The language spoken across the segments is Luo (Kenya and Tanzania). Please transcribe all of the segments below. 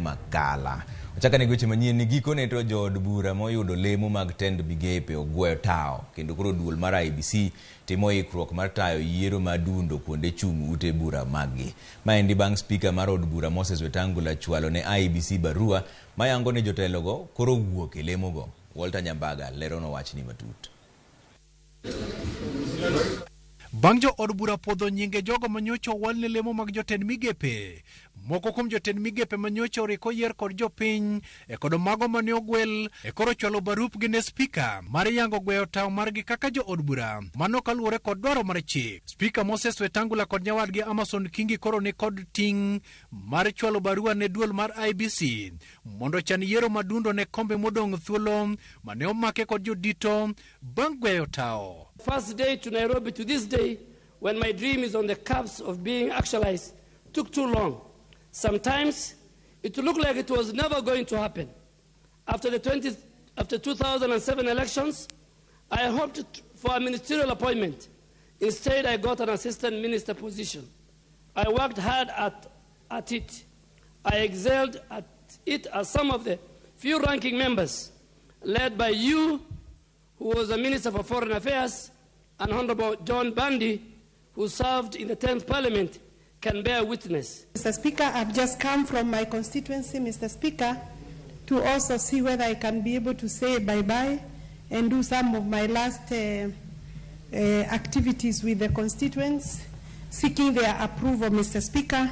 Makala. Ochakane gi weche manyien ni gikone to jood bura moyudo lemo mag tend migepe ogweyo tawo kendo koro duol mar IEBC timo ikruok mar tayo yiero ma dundo kuonde chung' ute bura maggi. Maendi bang' spika mar od bura Moses Wetangula chwalo ne IEBC barua mayango ni jotelogo koro wuok e lemogo. Walter Nyambaga lerono wachni matut. Bang' jo od bura puodho nyinge jogo manyocha owal ne lemo mag jotend migepe, moko kuom jotend migepe manyocha orik oyier kod jopiny e kod mago mane ogwel e koro chwalo barupgi ne spika mar yango gweyo tawo margi kaka jo od bura, mano kaluwore kod dwaro mar chik. Spika Moses Wetangula kod nyawadgi Amason Kingi koro ni kod ting' mar chwalo barua ne duol mar IEBC mondo ochan yiero madundo ne kombe modong' thuolo mane omake kod jodito bang' gweyo tawo. First day to Nairobi to this day, when my dream is on the cusp of being actualized, took too long. Sometimes it looked like it was never going to happen. After 2007 elections, I hoped for a ministerial appointment. Instead, I got an assistant minister position. I worked hard at it. I excelled at it as some of the few ranking members, led by you, who was a Minister for Foreign Affairs, and Honorable John Mbadi, who served in the 10th Parliament, can bear witness. Mr. Speaker, I've just come from my constituency, Mr. Speaker, to also see whether I can be able to say bye-bye and do some of my last activities with the constituents, seeking their approval, Mr. Speaker.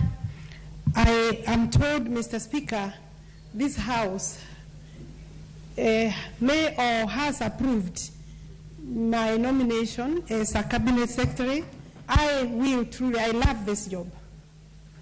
I am told, Mr. Speaker, this House may or has approved my nomination as a cabinet secretary. I will truly, I love this job.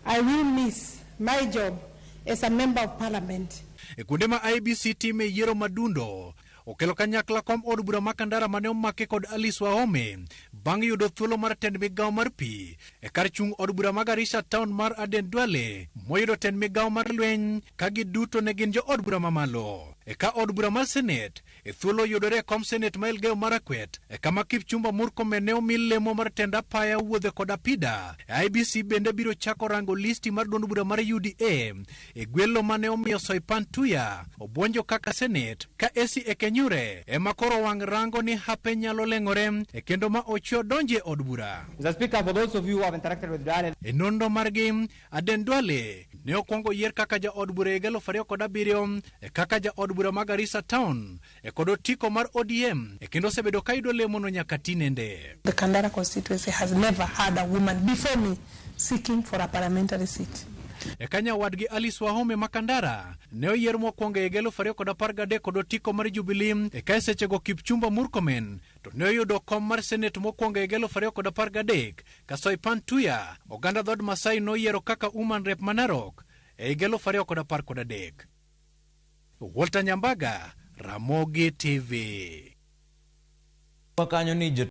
I will miss my job as a member of parliament. E kuonde ma IEBC time yiero madundo okelo kanyakla kom od bura ma Kandara mane omaki kod Alice Wahome bang' yudo thuolo mar tend migawo mar pi e kar chung' od bura ma Garissa town mar Aden Duale moyudo tend migawo mar lweny ka giduto ne gin jo od bura mamalo. E ka od bura mar Senate e thuolo yudore e kom Senate ma Elgeyo Marakwet e kama Kipchumba Murkomen ne omi lemo mar tend apaya wuodhe kod apida. IEBC bende biro chako rango listi mar duond bura mar UDA e gwelo mane omiyo Soipan Tuya obwonjo kaka Senate ka Esi Ekenyure ema koro wang' rango ni hape nyalo leng'ore e kendo ma ochwe donje od bura. Mr. Speaker, for those of you who have interacted with Duale, E nonro margi, Aden Duale ne okwongo yier kaka jaod bura e higa 2007 e kaka jaod bura ma Garissa Town e kod otiko mar ODM e kendo osebedo ka yudo lemono nyaka tinende. The Kandara constituency has never had a woman before me seeking for a parliamentary seat. E ka nyawadgi Alice Wahome ma Kandara ne oyier mokwongo e higa 2013 kod otiko mar Jubilee e ka e sechego Kipchumba Murkomen to ne oyudo kom mar Senate mokwongo e higa 2013 ka Soipan Tuya oganda dhood Masai noyiero kaka Woman Rep ma Narok e higa 2013. Walter Nyambaga, Ramogi TV. Kanyo ni